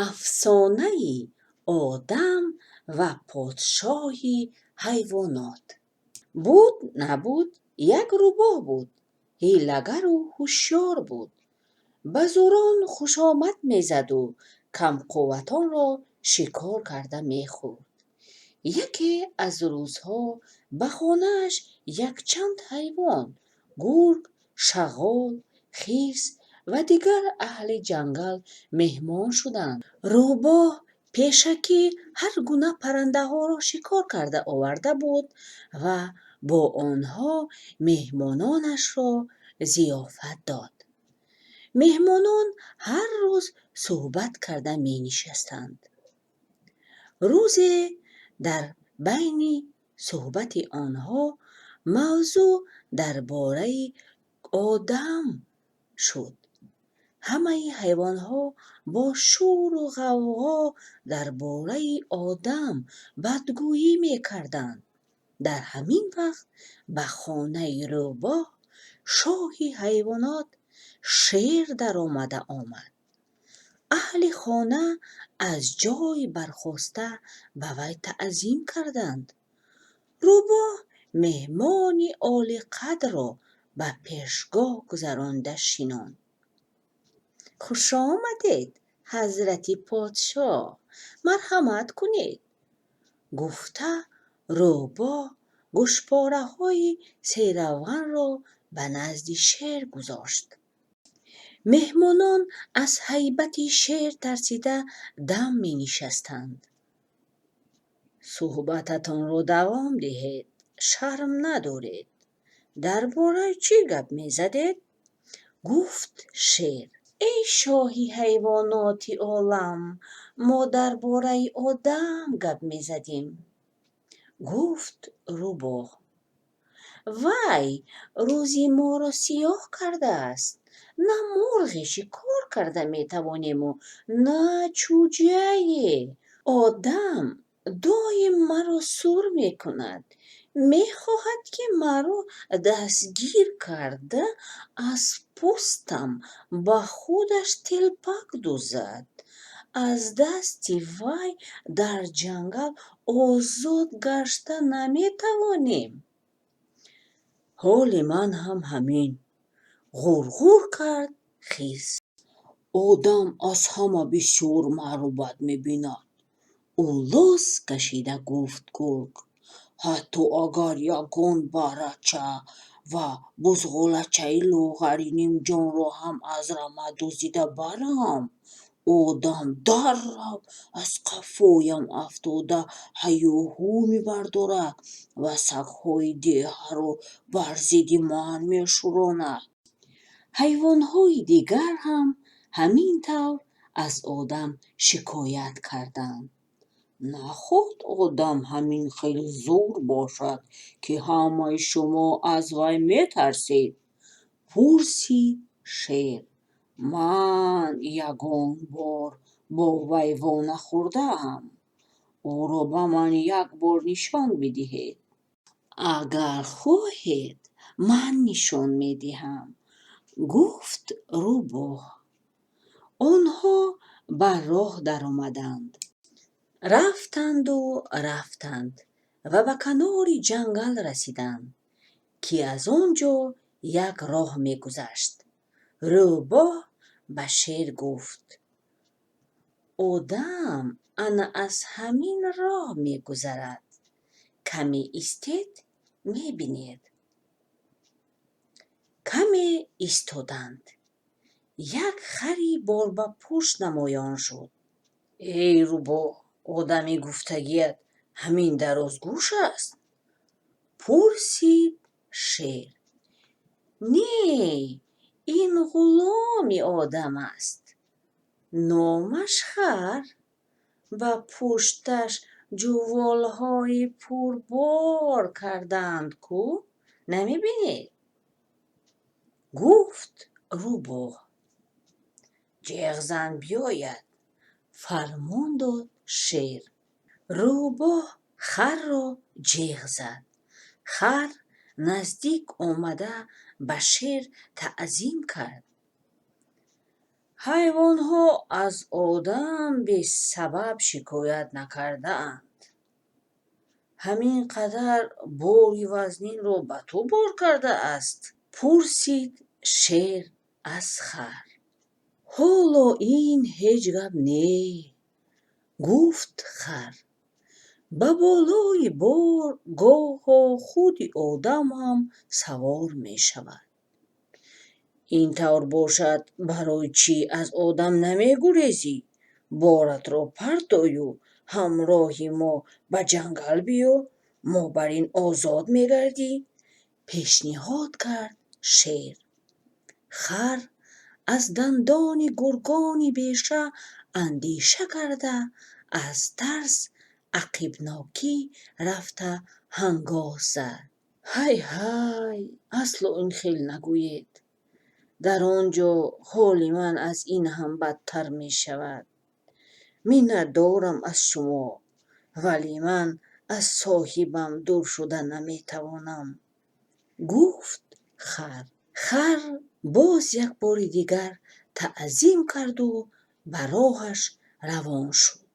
Афсонаи одам ва подшоҳи ҳайвонот. Буд, набуд, як рӯбоҳ буд. Ҳилагару ҳушёр буд. Ба зӯрон хушомад мезаду камқувватонро шикор карда мехӯрд. Яке аз рӯзҳо ба хонааш якчанд ҳайвон: гург, шағол, хирс ва дигар аҳли ҷангал меҳмон шуданд. Рӯбоҳ пешакӣ ҳар гуна паррандаҳоро шикор карда оварда буд ва бо онҳо меҳмононашро зиёфат дод. Меҳмонон ҳар рӯз суҳбат карда менишастанд. Рӯзе дар байни суҳбати онҳо мавзӯъ дар бораи одам шуд. Ҳамаи ҳайвонҳо бо шӯру ғавғо дар бораи одам бадгӯӣ мекарданд. Дар ҳамин вақт ба хонаи рӯбоҳ шоҳи ҳайвонот шер даромада омад. Аҳли хона аз ҷой бархоста, ба вай таъзим карданд. Рӯбоҳ меҳмони олиқадрро ба пешгоҳ гузаронда шинонд. «Хуш омадед, ҳазрати подшоҳ, марҳамат кунед», гуфта, рӯбоҳ гӯшпораҳои серавғанро ба назди шер гузошт. Меҳмонон аз ҳайбати шер тарсида, дам менишастанд. «Суҳбататонро давом диҳед, шарм надоред, дар бораи чӣ гап мезадед?» гуфт шер. «Эй шоҳи ҳайвоноти олам, мо дар бораи одам гап мезадем», гуфт рӯбоҳ. «Вай рӯзи моро сиёҳ кардааст. На мурғе шикор карда метавонему, на чӯҷае. Одам доим маро сур мекунад, мехоҳад, ки маро дастгир карда, аз пӯстам ба худаш телпак дузад. Аз дасти вай дар ҷангал озод гашта наметавонем». «Ҳоли ман ҳам ҳамин», ғурғур кард хирс. «Одам аз ҳама бисёр маро бад мебинад», олоз кашида гуфт гург. «Ҳатто агар ягон баррача ва бузғулачаи лоғари нимҷонро ҳам аз рама дуздида барам, одам даррав аз қафоям афтода, ҳайёҳӯ мебардорад ва сагҳои деҳаро бар зидди ман мешӯронад». Ҳайвонҳои дигар ҳам ҳамин тавр аз одам шикоят карданд. «Наход одам ҳамин хел зӯр бошад, ки ҳамаи шумо аз вай метарсед?» пурсид шер. «Ман ягон бор бо вай вонахӯрдаам. Ӯро ба ман як бор нишон бидиҳед». «Агар хоҳед, ман нишон медиҳам», гуфт рӯбоҳ. Онҳо ба роҳ даромаданд. Рафтанду рафтанд ва ба канори ҷангал расиданд, ки аз он ҷо як роҳ мегузашт. Рӯбоҳ ба шер гуфт: «Одам ана аз ҳамин роҳ мегузарад. Каме истед, мебинед». Каме истоданд. Як хари борбапӯш намоён шуд. «Эй рӯбоҳ, одами гуфтагият ҳамин дарозгӯш аст?» пурсид шер. «Не, ин ғуломи одам аст. Номаш Хар. Ба пушташ ҷуволҳои пурбор кардаанд ку, намебинед?» гуфт рӯбоҳ. «Ҷеғ зан, биёяд», фармон дод шер. Рӯбоҳ харро ҷеғ зад. Хар наздик омада, ба шер таъзим кард. Ҳайвонҳо аз одам бесабаб шикоят накардаанд. Ҳамин қадар бори вазнинро ба ту бор кардааст? Пурсид шер аз хар. Ҳоло ин ҳеҷ гап не, гуфт хар. Ба болои бор гоҳо худи одам ҳам савор мешавад. Ин тавр бошад, барои чӣ аз одам намегурезӣ? Боратро партою ҳамроҳи мо ба ҷангал биё, мо бар ин озод мегардӣ, пешниҳод кард шер. Хар аз дандони гургони беша андеша карда, аз тарс ақибнокӣ рафта ҳангоз зад. Ҳай, ҳай, асло ин хел нагӯед. Дар он ҷо ҳоли ман аз ин ҳам бадтар мешавад. Миннатдорам аз шумо, вале ман аз соҳибам дур шуда наметавонам, гуфт хар. Хар боз як бори дигар таъзим карду ба роҳаш равон шуд.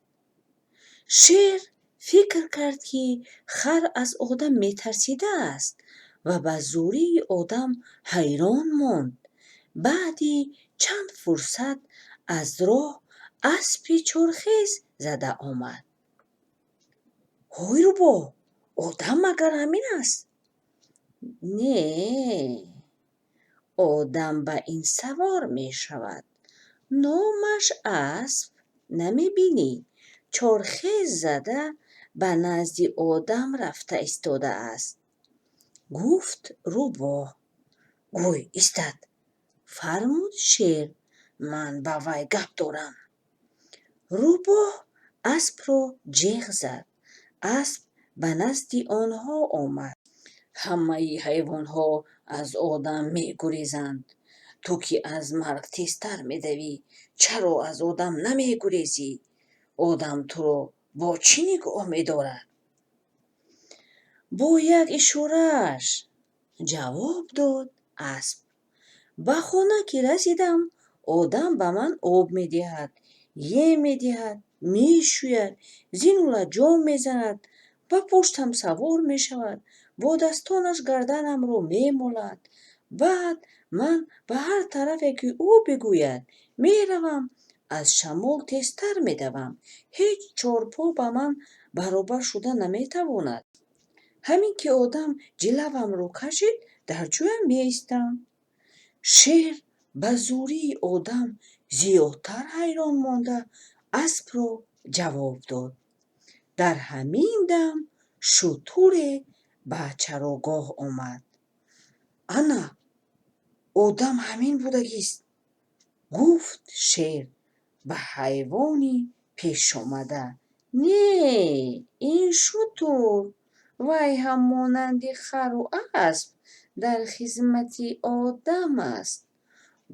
Шер фикр кард, ки хар аз одам метарсидааст ва ба зӯрии одам ҳайрон монд. Баъди чанд фурсат аз роҳ аспи чорхез зада омад. Ҳой, рӯбоҳ, одам магар ҳамин аст? Не, одам ба ин савор мешавад. Номаш асп, намебинӣ, чорхез зада ба назди одам рафта истодааст, гуфт рӯбоҳ. Гӯй истад, фармуд шер, ман ба вай гап дорам. Рӯбоҳ аспро ҷеғ зад. Асп ба назди онҳо омад. Ҳамаи ҳайвонҳо аз одам мегурезанд. Ту ки аз марг тезтар медавӣ, чаро аз одам намегурезӣ? Одам туро бо чӣ нигоҳ медорад? Бо як ишорааш, ҷавоб дод асп. Ба хона ки расидам, одам ба ман об медиҳад, ем медиҳад, мешӯяд, зину лаҷом мезанад, ба пуштам савор мешавад, бо дастонаш гарданамро мемолад. Баъд ман ба ҳар тарафе, ки ӯ бигӯяд, меравам, аз шамол тезтар медавам. Ҳеҷ чорпо ба ман баробар шуда наметавонад. Ҳамин ки одам ҷилавамро кашид, дар ҷоям меистам. Шер ба зӯрии одам зиёдтар ҳайрон монда, аспро ҷавоб дод. Дар ҳамин дам шутуре ба чарогоҳ омад. Ана, одам ҳамин будагист, гуфт шер ба ҳайвони пешомада. Не, ин шутур, вай ҳам монанди хару асп дар хизмати одам аст,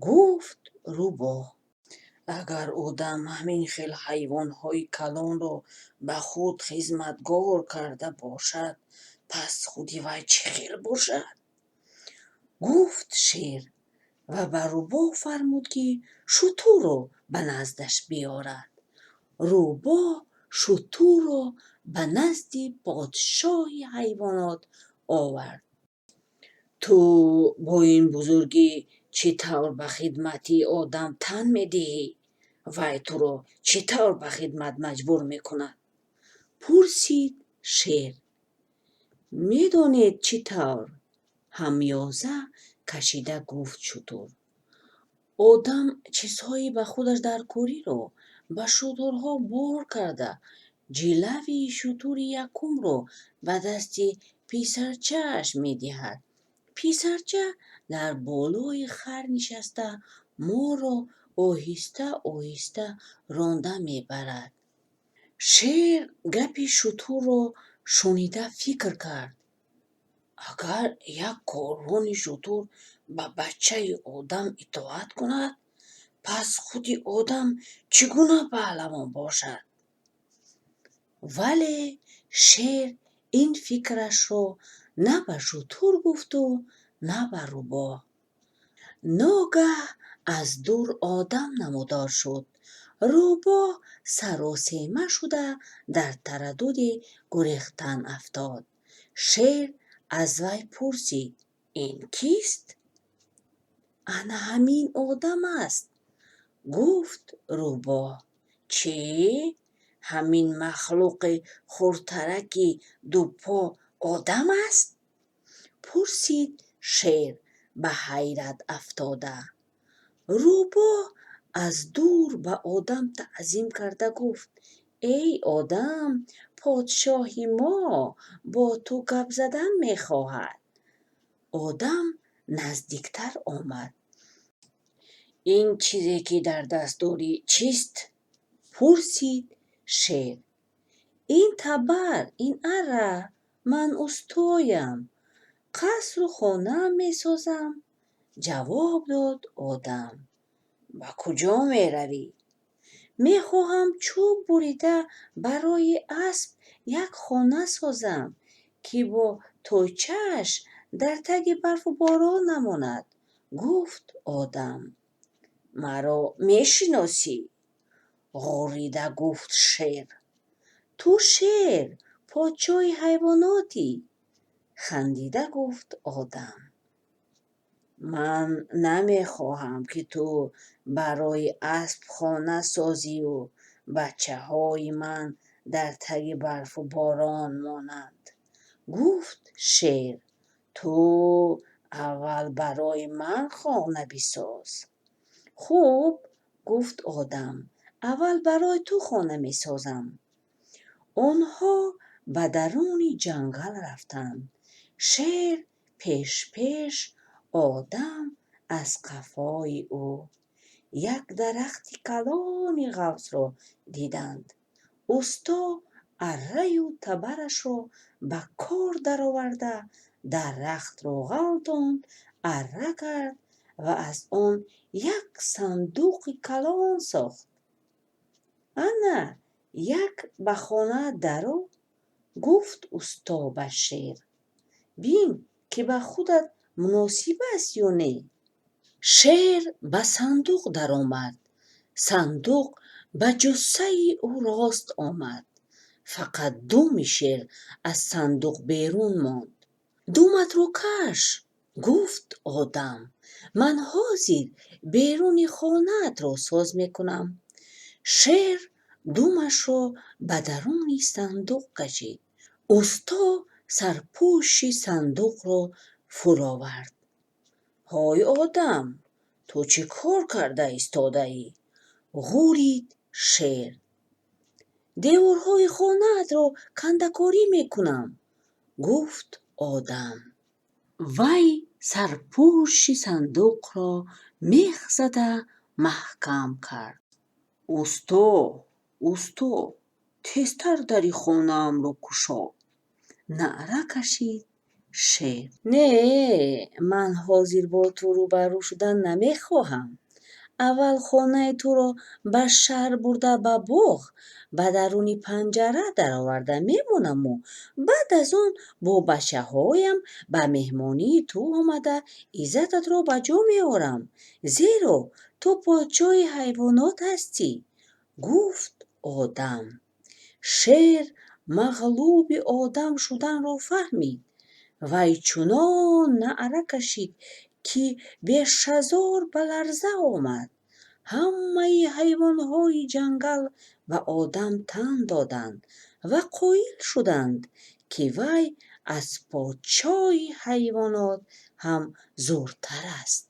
гуфт рӯбоҳ. Агар одам ҳамин хел ҳайвонҳои калонро ба худ хизматгор карда бошад, пас худи вай чӣ хел бошад? Гуфт шер ва ба рӯбоҳ фармуд, ки шутурро ба наздаш биёрад. Рӯбоҳ шутурро ба назди подшоҳи ҳайвонот овард. Ту бо ин бузургӣ чӣ тавр ба хидмати одам тан медиҳӣ? Вай туро чӣ тавр ба хидмат маҷбур мекунад? Пурсид шер. Медонед чӣ тавр? Ҳамёза кашида гуфт шутур. Одам чизҳои ба худаш даркориро ба шутурҳо бор карда, ҷилави шутури якумро ба дасти писарчааш медиҳад. Писарча дар болои хар нишаста, моро оҳиста-оҳиста ронда мебарад. Шер гапи шутурро шунида фикр кард: агар як корвони шутур ба бачаи одам итоат кунад, пас худи одам чӣ гуна паҳлавон бошад? Вале шер ин фикрашро на ба шутур гуфту, на ба рӯбоҳ. Ногаҳ Аз дур одам намудор шуд. Рӯбоҳ саросема шуда, дар тарадуди гурехтан афтод. Шер аз вай пурсид: «Ин кист?» «Ана ҳамин одам аст», гуфт рӯбоҳ. «Чӣ, ҳамин махлуқи хурдтараки дупо одам аст?» пурсид шер ба ҳайрат афтода. Рӯбоҳ аз дур ба одам таъзим карда гуфт: «Эй одам, подшоҳи мо бо ту гап задан мехоҳад». Одам наздиктар омад. «Ин чизе, ки дар даст дорӣ, чист?» пурсид шер. «Ин табар, ин арра. Ман устоям, қасру хона месозам», ҷавоб дод одам. «Ба куҷо меравӣ?» «Мехоҳам чӯб бурида барои асп як хона созам, ки бо тойчааш дар таги барфу борон намонад», гуфт одам. «Маро мешиносӣ?» ғӯрида гуфт шер. «Ту шер, подшоҳи ҳайвонотӣ», хандида гуфт одам. «Ман намехоҳам, ки ту барои асп хона созию бачаҳои ман дар таги барфу борон монанд», гуфт шер. «Ту аввал барои ман хона бисоз». «Хуб», гуфт одам, «аввал барои ту хона месозам». Онҳо ба даруни ҷангал рафтанд. Шер пеш-пеш, одам аз қафои ӯ. Як дарахти калони ғафсро диданд. Усто арраю табарашро ба кор дароварда, дарахтро ғалтонд, арра кард ва аз он як сандуқи калон сохт. «Ана як ба хона даро», гуфт усто ба шер. «Бин, ки ба худат муносиб аст ё не». Шер ба сандуқ даромад. Сандуқ ба ҷуссаи ӯ рост омад. Фақат думи шер аз сандуқ берун монд. «Думатро каш», гуфт одам, «ман ҳозир беруни хонаатро соз мекунам». Шер думашро ба даруни сандуқ кашид. Усто сарпӯши сандуқро фуровард. «Ҳой, одам, ту чӣ кор карда истодаӣ?» ғӯрид шер. «Деворҳои хонаатро кандакорӣ мекунам», гуфт одам. Вай сарпӯши сандуқро мех зада маҳкам кард. «Усто, усто, тезтар дари хонаамро кушо», наъра кашид шер. «Не, ман ҳозир бо ту рӯ ба рӯ шудан намехоҳам. Аввал хонаи туро ба шаҳр бурда, ба боғ, ба даруни панҷара дароварда мемонаму баъд аз он бо бачаҳоям ба меҳмонии ту омада, иззататро ба ҷо меорам, зеро ту подшоҳи ҳайвонот ҳастӣ», гуфт одам. Шер мағлуби одам шуданро фаҳмид. Вай чунон наъра кашид, ки бешазор ба ларза омад. Ҳамаи ҳайвонҳои ҷангал ба одам тан доданд ва қоил шуданд, ки вай аз подшоҳи ҳайвонот ҳам зӯртар аст.